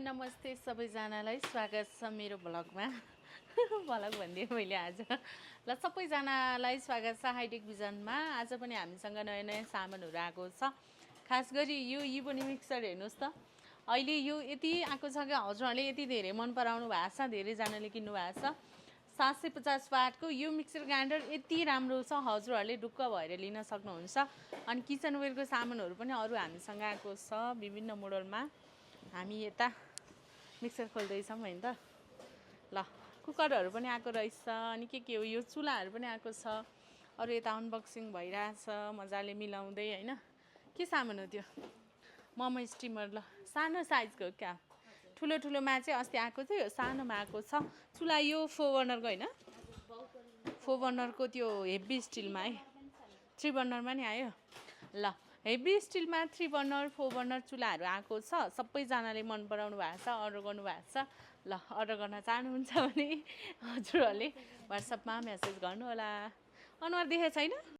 नमस्ते सबैजनालाई स्वागत छ मेरो भ्लगमा भ्लग भनिदिएँ मैले आज ल सबैजनालाई स्वागत छ हाइटेक भिजनमा। आज पनि हामीसँग नयाँ नयाँ सामानहरू आएको छ। खास गरी यो इबोनी मिक्सर हेर्नुहोस् त, अहिले यो यति आएको छ कि हजुरहरूले यति धेरै मन पराउनु भएको छ, धेरैजनाले किन्नु भएको छ। 750 वाटको यो मिक्सर ग्राइन्डर यति राम्रो छ, हजुरहरूले ढुक्क भएर लिन सक्नुहुन्छ। अनि किचनवेयरको सामानहरू पनि अरू हामीसँग आएको छ विभिन्न मोडलमा। हामी यता मिक्सर खोल्दैछौँ हैन त। ल कुकरहरू पनि आएको रहेछ, अनि के हो यो चुल्हाहरू पनि आएको छ। अरू यता अनबक्सिङ भइरहेछ मजाले मिलाउँदै हैन। के सामान हो त्यो? मोमो स्टिमर। ल सानो साइजको क्या, ठुलो ठुलोमा चाहिँ अस्ति आएको थियो, सानोमा आएको छ। चुल्हा यो 4 बर्नरको हैन, 4 बर्नरको त्यो हेभी स्टिलमा है, 3 बर्नरमा नि आयो। ल हेभी स्टिलमा 3 बर्नर 4 बर्नर चुल्हाहरू आएको छ। सबैजनाले मन पराउनु भएको छ, अर्डर गर्नु भएको छ। ल अर्डर गर्न चाहनुहुन्छ भने हजुरहरूले व्हाट्सएपमा मेसेज गर्नु होला। अनुहार देखेको छैन?